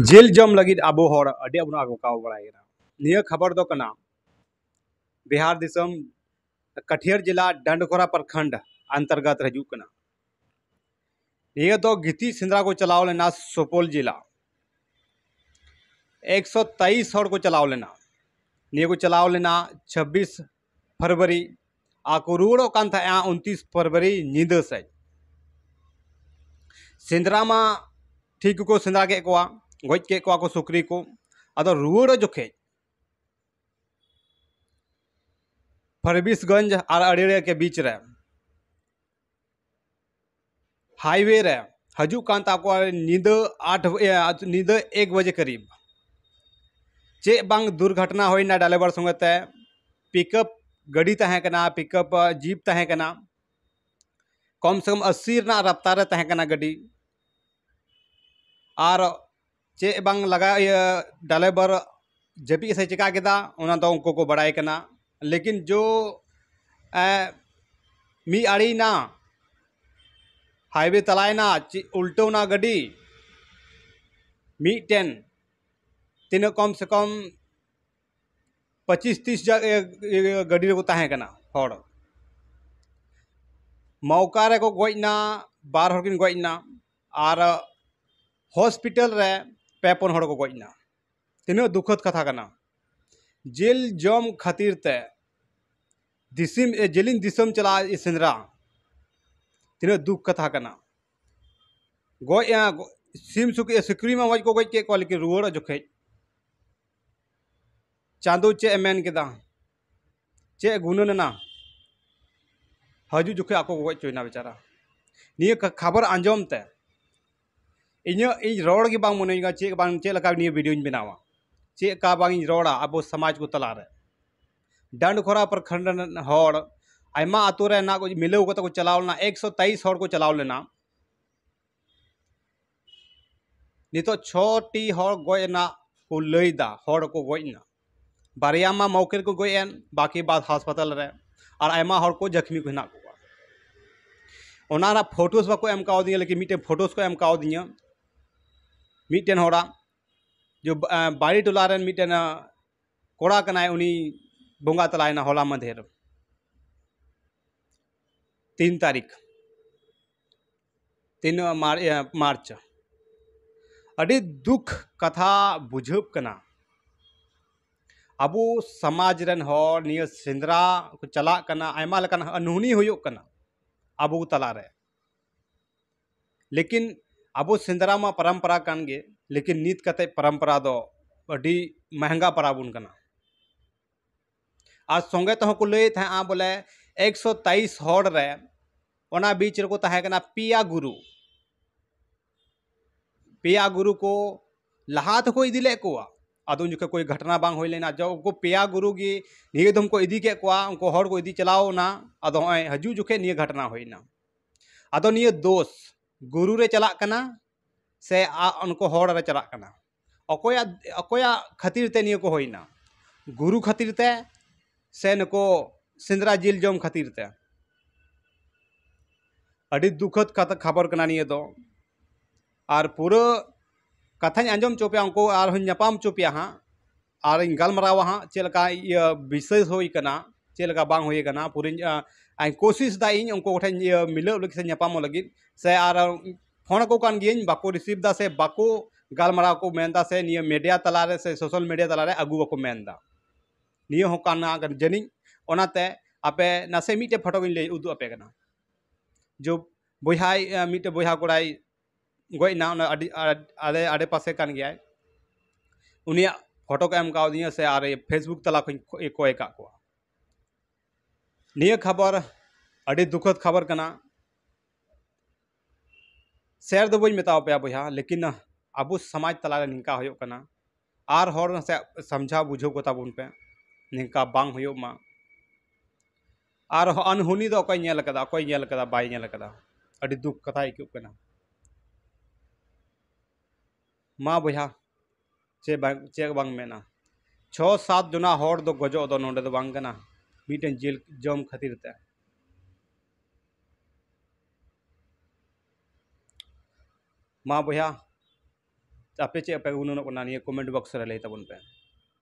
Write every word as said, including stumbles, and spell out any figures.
ᱡᱤᱞ ᱡᱚᱢ ᱞᱟᱹᱜᱤᱫ ᱟᱵᱚ ᱦᱚᱲ ᱟᱹᱰᱤ ᱟᱵᱚ ᱟᱜᱚᱠᱟᱣ ᱵᱟᱲᱟᱭ ᱠᱟᱱᱟ᱾ ᱱᱤᱭᱟᱹ ᱠᱷᱚᱵᱚᱨ ᱫᱚ ᱠᱟᱱᱟ ᱵᱤᱦᱟᱨ ᱫᱤᱥᱚᱢ, ᱠᱟᱴᱷᱤᱭᱟᱨ ᱡᱮᱞᱟ, ᱰᱟᱱᱰᱠᱷᱚᱨᱟ ᱯᱨᱚᱠᱷᱚᱸᱰ ᱚᱱᱛᱚᱨᱜᱚᱛ ᱦᱤᱡᱩᱜ ᱠᱟᱱᱟ᱾ ᱱᱤᱭᱟᱹ ᱫᱚ ᱜᱤᱛᱤᱡ ᱥᱮᱸᱫᱽᱨᱟ ᱠᱚ ᱪᱟᱞᱟᱣ ᱞᱮᱱᱟ ᱥᱩᱯᱚᱞ ᱡᱮᱞᱟ᱾ ᱮᱠᱥᱚ ᱛᱮᱭᱤᱥ ᱦᱚᱲ ᱠᱚ ᱪᱟᱞᱟᱣ ᱞᱮᱱᱟ᱾ ᱱᱤᱭᱟᱹ ᱠᱚ ᱪᱟᱞᱟᱣ ᱞᱮᱱᱟ ᱪᱷᱟᱵᱵᱤᱥ ᱯᱷᱮᱵᱽᱨᱩᱣᱟᱨᱤ, ᱟᱨ ᱠᱚ ᱨᱩᱣᱟᱹᱲᱚᱜ ᱠᱟᱱ ᱛᱟᱦᱮᱸᱜᱼᱟ ᱩᱱᱛᱤᱥ ᱯᱷᱮᱵᱽᱨᱩᱣᱟᱨᱤ ᱧᱤᱫᱟᱹ ᱥᱮᱫ᱾ ᱥᱮᱸᱫᱽᱨᱟ ᱢᱟ ᱴᱷᱤᱠ ᱜᱮᱠᱚ ᱥᱮᱸᱫᱽᱨᱟ ᱠᱮᱫ ᱠᱚᱣᱟ, ᱜᱚᱡ ᱠᱮᱫ ᱠᱚᱣᱟ ᱠᱚ ᱥᱩᱠᱨᱤ ᱠᱚ᱾ ᱟᱫᱚ ᱨᱩᱣᱟᱹᱲᱚᱜ ᱡᱚᱠᱷᱮᱡ ᱯᱷᱟᱨᱵᱤᱥᱜᱚᱸᱡᱽ ᱟᱨ ᱟᱹᱲᱤᱭᱟᱹ ᱠᱮ ᱵᱤᱪ ᱨᱮ ᱦᱟᱭᱣᱮ ᱨᱮ ᱦᱤᱡᱩᱜ ᱠᱟᱱ ᱛᱟᱠᱚᱣᱟ ᱧᱤᱫᱟᱹ ᱟᱴ, ᱮ, ᱧᱤᱫᱟᱹ ᱮᱠ ᱵᱟᱡᱮ ᱠᱟᱨᱤᱵ᱾ ᱪᱮᱫ ᱵᱟᱝ ᱫᱩᱨᱜᱷᱚᱴᱚᱱᱟ ᱦᱩᱭᱱᱟ ᱰᱨᱟᱭᱵᱷᱟᱨ ᱥᱚᱸᱜᱮ ᱛᱮ᱾ ᱯᱤᱠᱟᱯ ᱜᱟᱹᱰᱤ ᱛᱟᱦᱮᱸ ᱠᱟᱱᱟ, ᱯᱤᱠᱟᱯ, ᱟ, ᱡᱤᱯ ᱛᱟᱦᱮᱸ ᱠᱟᱱᱟ᱾ ᱠᱚᱢ ᱥᱮ ᱠᱚᱢ ᱟᱥᱤ ᱨᱮᱱᱟᱜ ᱨᱟᱯᱛᱟᱨ ᱨᱮ ᱛᱟᱦᱮᱸ ᱠᱟᱱᱟ ᱜᱟᱹᱰᱤ᱾ ᱟᱨ ᱪᱮᱫ ᱵᱟᱝ ᱞᱟᱜᱟ, ᱤᱭᱟᱹ, ᱰᱨᱟᱭᱵᱷᱟᱨ ᱡᱟᱹᱯᱤᱫ ᱥᱮ ᱪᱮᱠᱟ ᱠᱮᱫᱟ, ᱚᱱᱟ ᱫᱚ ᱩᱱᱠᱩ ᱠᱚ ᱵᱟᱲᱟᱭ ᱠᱟᱱᱟ᱾ ᱞᱮᱠᱤᱱ ᱡᱚ, ᱮ, ᱢᱤᱫ ᱟᱲᱮᱭᱮᱱᱟ, ᱦᱟᱭᱣᱮ ᱛᱟᱞᱟᱭᱮᱱᱟ, ᱪᱮᱫ ᱩᱞᱴᱟᱹᱣᱱᱟ ᱜᱟᱹᱰᱤ, ᱢᱤᱫᱴᱮᱱ ᱛᱤᱱᱟᱹᱜ ᱠᱚᱢ ᱥᱮ ᱠᱚᱢ ᱯᱚᱸᱪᱤᱥ ᱛᱤᱥ ᱡᱟ-, ᱮ, ᱮ, ᱜᱟᱹᱰᱤ ᱨᱮᱠᱚ ᱛᱟᱦᱮᱸ ᱠᱟᱱᱟ ᱦᱚᱲ᱾ ᱢᱚᱣᱠᱟ ᱨᱮᱠᱚ ᱜᱚᱡ ᱮᱱᱟ, ᱵᱟᱨ ᱦᱚᱲ ᱠᱤᱱ ᱜᱚᱡ ᱮᱱᱟ, ᱟᱨ ᱦᱚᱥᱯᱤᱴᱟᱞ ᱨᱮ ᱯᱮ ᱯᱩᱱ ᱦᱚᱲ ᱠᱚ ᱜᱚᱡ ᱮᱱᱟ᱾ ᱛᱤᱱᱟᱹᱜ ᱫᱩᱠᱷᱚᱫ ᱠᱟᱛᱷᱟ ᱠᱟᱱᱟ᱾ ᱡᱤᱞ ᱡᱚᱢ ᱠᱷᱟᱹᱛᱤᱨ ᱛᱮ ᱫᱤᱥᱚᱢ, ᱮ, ᱡᱮᱞᱮᱧ ᱫᱤᱥᱚᱢ ᱪᱟᱞᱟᱜ ᱥᱮᱸᱫᱽᱨᱟ, ᱛᱤᱱᱟᱹᱜ ᱫᱩᱠ ᱠᱟᱛᱷᱟ ᱠᱟᱱᱟ᱾ ᱜᱚᱡ, ᱮ, ᱜᱚ-, ᱥᱤᱢ ᱥᱩᱠᱨᱤ, ᱥᱩᱠᱨᱤ ᱢᱟ ᱜᱚᱡ ᱠᱚ ᱜᱚᱡ ᱠᱮᱫ ᱠᱚᱣᱟ, ᱞᱮᱠᱤᱱ ᱨᱩᱣᱟᱹᱲᱚᱜ ᱡᱚᱠᱷᱮᱡ ᱪᱟᱸᱫᱚ ᱪᱮᱫ ᱮ ᱢᱮᱱ ᱠᱮᱫᱟ? ᱪᱮᱫ ᱮ ᱜᱩᱱᱟᱹᱱ ᱮᱱᱟ? ᱦᱤᱡᱩᱜ ᱡᱚᱠᱷᱮᱡ ᱟᱠᱚ ᱠᱚ ᱜᱚᱡ ᱦᱚᱪᱚᱭᱮᱱᱟ ᱵᱮᱪᱟᱨᱟ᱾ ᱱᱤᱭᱟᱹ ᱠᱟ-, ᱠᱷᱚᱵᱚᱨ ᱟᱸᱡᱚᱢ ᱛᱮ ᱤᱧᱟᱹᱜ, ᱤᱧ ᱨᱚᱲ ᱜᱮ ᱵᱟᱝ ᱢᱚᱱᱮᱭ ᱠᱟᱱᱟ, ᱪᱮᱫ ᱵᱟᱝ, ᱪᱮᱫ ᱞᱮᱠᱟ ᱱᱤᱭᱟᱹ ᱵᱷᱤᱰᱤᱭᱳᱧ ᱵᱮᱱᱟᱣᱟ, ᱪᱮᱫ ᱞᱮᱠᱟ ᱵᱟᱝ ᱤᱧ ᱨᱚᱲᱟ ᱟᱵᱚ ᱥᱚᱢᱟᱡᱽ ᱠᱚ ᱛᱟᱞᱟᱨᱮ᱾ ᱰᱟᱱᱰᱠᱷᱚᱨᱟ ᱯᱨᱚᱠᱷᱚᱸᱰ ᱨᱮᱱ ᱦᱚᱲ ᱟᱭᱢᱟ ᱟᱛᱳ ᱨᱮ ᱱᱟᱜ ᱠᱚ ᱢᱤᱞᱟᱹᱣ ᱠᱟᱛᱮ ᱠᱚ ᱪᱟᱞᱟᱣ ᱞᱮᱱᱟ, ᱮᱠᱥᱚ ᱛᱮᱭᱤᱥ ᱦᱚᱲ ᱠᱚ ᱪᱟᱞᱟᱣ ᱞᱮᱱᱟ᱾ ᱱᱤᱛᱚᱜ ᱪᱷᱚ ᱴᱤ ᱦᱚᱲ ᱜᱚᱡ ᱨᱮᱱᱟᱜ ᱠᱚ ᱞᱟᱹᱭ ᱮᱫᱟ, ᱦᱚᱲ ᱠᱚ ᱜᱚᱡ ᱮᱱᱟ᱾ ᱵᱟᱨᱭᱟ ᱢᱟ ᱢᱚᱣᱠᱮ ᱨᱮᱠᱚ ᱜᱚᱡ ᱮᱱ, ᱵᱟᱹᱠᱤ ᱵᱟᱫ ᱦᱟᱥᱯᱟᱛᱟᱞ ᱨᱮ, ᱟᱨ ᱟᱭᱢᱟ ᱦᱚᱲ ᱠᱚ ᱡᱟᱹᱠᱷᱢᱤ ᱠᱚ ᱦᱮᱱᱟᱜ ᱠᱚᱣᱟ᱾ ᱚᱱᱟ ᱨᱮᱱᱟᱜ ᱯᱷᱳᱴᱳᱥ ᱵᱟᱠᱚ ᱮᱢ ᱠᱟᱣᱫᱤᱧᱟ, ᱞᱮᱠᱤᱱ ᱢᱤᱫᱴᱮᱱ ᱯᱷᱳᱴᱳᱥ ᱠᱚ ᱮᱢ ᱠᱟᱣᱫᱤᱧᱟ ᱢᱤᱫᱴᱮᱱ ᱦᱚᱲᱟᱜ, ᱡᱚ ᱵᱟᱲᱤ ᱴᱚᱞᱟ ᱨᱮᱱ ᱢᱤᱫᱴᱮᱱ ᱠᱚᱲᱟ ᱠᱟᱱᱟᱭ, ᱩᱱᱤ ᱵᱚᱸᱜᱟ ᱛᱟᱞᱟᱭᱮᱱᱟ ᱦᱚᱞᱟ ᱢᱟᱫᱷᱮᱨ, ᱛᱤᱱ ᱛᱟᱹᱨᱤᱠᱷ, ᱛᱤᱱ ᱢᱟᱨᱪ᱾ ᱟᱹᱰᱤ ᱫᱩᱠ ᱠᱟᱛᱷᱟ ᱵᱩᱡᱷᱟᱹᱜ ᱠᱟᱱᱟ᱾ ᱟᱵᱚ ᱥᱚᱢᱟᱡᱽ ᱨᱮᱱ ᱦᱚᱲ ᱱᱤᱭᱟᱹ ᱥᱮᱸᱫᱽᱨᱟ ᱠᱚ ᱪᱟᱞᱟᱜ ᱠᱟᱱᱟ, ᱟᱭᱢᱟ ᱞᱮᱠᱟᱱ ᱟᱱᱦᱩᱱᱤ ᱦᱩᱭᱩᱜ ᱠᱟᱱᱟ ᱟᱵᱚ ᱛᱟᱞᱟᱨᱮ᱾ ᱞᱮᱠᱤᱱ ᱟᱵᱚ ᱥᱮᱸᱫᱽᱨᱟ ᱢᱟ ᱯᱚᱨᱚᱢᱯᱚᱨᱟ ᱠᱟᱱ ᱜᱮ, ᱞᱮᱠᱤᱱ ᱱᱤᱛ ᱠᱟᱛᱮ ᱯᱚᱨᱚᱢᱯᱚᱨᱟ ᱫᱚ ᱟᱹᱰᱤ ᱢᱮᱦᱮᱝᱜᱟ ᱯᱟᱨᱟᱵᱚᱱ ᱠᱟᱱᱟ᱾ ᱟᱨ ᱥᱚᱸᱜᱮ ᱛᱮᱦᱚᱸ ᱠᱚ ᱞᱟᱹᱭᱮᱫ ᱛᱟᱦᱮᱸᱜᱼᱟ ᱵᱚᱞᱮ ᱮᱠᱥᱚ ᱛᱮᱭᱤᱥ ᱦᱚᱲ ᱨᱮ ᱚᱱᱟ ᱵᱤᱪ ᱨᱮᱠᱚ ᱛᱟᱦᱮᱸ ᱠᱟᱱᱟ ᱯᱮᱭᱟ ᱜᱩᱨᱩ᱾ ᱯᱮᱭᱟ ᱜᱩᱨᱩ ᱠᱚ ᱞᱟᱦᱟ ᱛᱮᱠᱚ ᱤᱫᱤ ᱞᱮᱫ ᱠᱚᱣᱟ, ᱟᱫᱚ ᱩᱱ ᱡᱚᱠᱷᱚᱱ ᱠᱳᱭ ᱜᱷᱚᱴᱚᱱᱟ ᱵᱟᱝ ᱦᱩᱭ ᱞᱮᱱᱟ᱾ ᱡᱚ ᱩᱱᱠᱩ ᱯᱮᱭᱟ ᱜᱩᱨᱩ ᱜᱮ ᱱᱤᱭᱟᱹ ᱫᱚᱢ ᱠᱚ ᱤᱫᱤ ᱠᱮᱫ ᱠᱚᱣᱟ, ᱩᱱᱠᱩ ᱦᱚᱲ ᱠᱚ ᱤᱫᱤ ᱪᱟᱞᱟᱣ ᱮᱱᱟ᱾ ᱟᱫᱚ ᱦᱚᱸᱜᱼᱚᱭ ᱦᱤᱡᱩᱜ ᱡᱚᱠᱷᱮᱡ ᱱᱤᱭᱟᱹ ᱜᱷᱚᱴᱚᱱᱟ ᱦᱩᱭᱱᱟ᱾ ᱟᱫᱚ ᱱᱤᱭᱟᱹ ᱫᱳᱥ ᱜᱩᱨᱩ ᱨᱮ ᱪᱟᱞᱟᱜ ᱠᱟᱱᱟ ᱥᱮ ᱟ-, ᱩᱱᱠᱩ ᱦᱚᱲ ᱨᱮ ᱪᱟᱞᱟᱜ ᱠᱟᱱᱟ? ᱚᱠᱚᱭᱟᱜ, ᱚᱠᱚᱭᱟᱜ ᱠᱷᱟᱹᱛᱤᱨ ᱛᱮ ᱱᱤᱭᱟᱹ ᱠᱚ ᱦᱩᱭᱱᱟ? ᱜᱩᱨᱩ ᱠᱷᱟᱹᱛᱤᱨ ᱛᱮ ᱥᱮ ᱱᱩᱠᱩ ᱥᱮᱸᱫᱽᱨᱟ ᱡᱤᱞ ᱡᱚᱢ ᱠᱷᱟᱹᱛᱤᱨ ᱛᱮ? ᱟᱹᱰᱤ ᱫᱩᱠᱷᱚᱫ ᱠᱟᱛᱷᱟ, ᱠᱷᱚᱵᱚᱨ ᱠᱟᱱᱟ ᱱᱤᱭᱟᱹ ᱫᱚ᱾ ᱟᱨ ᱯᱩᱨᱟᱹ ᱠᱟᱛᱷᱟᱧ ᱟᱸᱡᱚᱢ ᱦᱚᱪᱚ ᱯᱮᱭᱟ, ᱩᱱᱠᱩ ᱟᱨᱦᱚᱸᱧ ᱧᱟᱯᱟᱢ ᱦᱚᱪᱚ ᱯᱮᱭᱟ ᱦᱟᱸᱜ, ᱟᱨᱤᱧ ᱜᱟᱞᱢᱟᱨᱟᱣᱟ ᱦᱟᱸᱜ ᱪᱮᱫ ᱞᱮᱠᱟ ᱤᱭᱟᱹ ᱵᱤᱥᱮᱥ ᱦᱩᱭ ᱠᱟᱱᱟ, ᱪᱮᱫ ᱞᱮᱠᱟ ᱵᱟᱝ ᱦᱩᱭ ᱠᱟᱱᱟ᱾ ᱯᱩᱨᱟᱹᱧ, ᱟ, ᱟᱧ ᱠᱳᱥᱤᱥ ᱫᱟ ᱤᱧ ᱩᱱᱠᱩ ᱠᱚᱴᱷᱮᱱ ᱤᱭᱟᱹ ᱢᱤᱞᱟᱹᱣ ᱞᱟᱹᱜᱤᱫ ᱥᱮ ᱧᱟᱯᱟᱢᱚᱜ ᱞᱟᱹᱜᱤᱫ ᱥᱮ᱾ ᱟᱨ ᱯᱷᱳᱱ ᱟᱠᱚ ᱠᱟᱱ ᱜᱤᱭᱟᱹᱧ, ᱵᱟᱠᱚ ᱨᱤᱥᱤᱵᱷ ᱫᱟ ᱥᱮ ᱵᱟᱠᱚ ᱜᱟᱞᱢᱟᱨᱟᱣ ᱠᱚ ᱢᱮᱱᱫᱟ ᱥᱮ ᱱᱤᱭᱟᱹ ᱢᱤᱰᱤᱭᱟ ᱛᱟᱞᱟᱨᱮ ᱥᱮ ᱥᱳᱥᱟᱞ ᱢᱤᱰᱤᱭᱟ ᱛᱟᱞᱟᱨᱮ ᱟᱹᱜᱩ ᱵᱟᱠᱚ ᱢᱮᱱᱫᱟ᱾ ᱱᱤᱭᱟᱹ ᱦᱚᱸ ᱠᱟᱱᱟ ᱡᱟᱹᱱᱤᱡ᱾ ᱚᱱᱟᱛᱮ ᱟᱯᱮ ᱱᱟᱥᱮ ᱢᱤᱫᱴᱮᱡ ᱯᱷᱳᱴᱳ ᱜᱤᱧ ᱞᱟᱹᱭ ᱩᱫᱩᱜ ᱟᱯᱮ ᱠᱟᱱᱟ᱾ ᱡᱚ ᱵᱚᱭᱦᱟᱭ, ᱢᱤᱫᱴᱮᱡ ᱵᱚᱭᱦᱟ ᱠᱚᱲᱟᱭ ᱜᱚᱡ ᱮᱱᱟ, ᱚᱱᱟ ᱟᱹᱰᱤ ᱟᱲᱮ, ᱟᱲᱮ ᱯᱟᱥᱮ ᱠᱟᱱ ᱜᱮᱭᱟᱭ᱾ ᱩᱱᱤᱭᱟᱜ ᱯᱷᱳᱴᱳ ᱠᱚ ᱮᱢ ᱠᱟᱣᱫᱤᱧᱟ ᱥᱮ ᱟᱨ ᱯᱷᱮᱥᱵᱩᱠ ᱛᱟᱞᱟ ᱠᱷᱚᱱ ᱠᱚᱭ ᱟᱠᱟᱫ ᱠᱚᱣᱟ᱾ ᱱᱤᱭᱟᱹ ᱠᱷᱚᱵᱚᱨ ᱟᱹᱰᱤ ᱫᱩᱠᱷᱚᱫ ᱠᱷᱚᱵᱚᱨ ᱠᱟᱱᱟ᱾ ᱥᱮᱭᱟᱨ ᱫᱚ ᱵᱟᱹᱧ ᱢᱮᱛᱟᱣ ᱯᱮᱭᱟ ᱵᱚᱭᱦᱟ, ᱞᱮᱠᱤᱱ ᱟᱵᱚ ᱥᱚᱢᱟᱡᱽ ᱛᱟᱞᱟᱨᱮ ᱱᱤᱝᱠᱟ ᱦᱩᱭᱩᱜ ᱠᱟᱱᱟ᱾ ᱟᱨ ᱦᱚᱲ ᱱᱟᱥᱮ ᱥᱟᱢᱡᱷᱟᱣ ᱵᱩᱡᱷᱟᱹᱣ ᱠᱚᱛᱟ ᱵᱚᱱ ᱯᱮ, ᱱᱤᱝᱠᱟ ᱵᱟᱝ ᱦᱩᱭᱩᱜ ᱢᱟ᱾ ᱟᱨ ᱟᱱᱦᱩᱱᱤ ᱫᱚ ᱚᱠᱚᱭ ᱧᱮᱞ ᱠᱟᱫᱟ? ᱚᱠᱚᱭ ᱧᱮᱞ ᱠᱟᱫᱟ? ᱵᱟᱭ ᱧᱮᱞ ᱠᱟᱫᱟ᱾ ᱟᱹᱰᱤ ᱫᱩᱠ ᱠᱟᱛᱷᱟ ᱟᱹᱭᱠᱟᱹᱜ ᱠᱟᱱᱟ᱾ ᱢᱟ ᱵᱚᱭᱦᱟ, ᱪᱮᱫ ᱵᱟᱝ, ᱪᱮᱫ ᱵᱟᱝ ᱢᱮᱱᱟ᱾ ᱪᱷᱚ ᱥᱟᱛ ᱡᱚᱱᱟ ᱦᱚᱲ ᱫᱚ ᱜᱚᱡᱚᱜ ᱫᱚ ᱱᱚᱰᱮ ᱫᱚ ᱵᱟᱝ ᱠᱟᱱᱟ, ᱢᱤᱫᱴᱮᱱ ᱡᱤᱞ ᱡᱚᱢ ᱠᱷᱟᱹᱛᱤᱨ ᱛᱮ᱾ ᱢᱟ ᱵᱚᱭᱦᱟ, ᱟᱯᱮ ᱪᱮᱫ ᱯᱮ ᱜᱩᱱᱟᱹᱱᱚᱜ ᱠᱟᱱᱟ, ᱱᱤᱭᱟᱹ comment box ᱨᱮ ᱞᱟᱹᱭ ᱛᱟᱵᱚᱱ ᱯᱮ᱾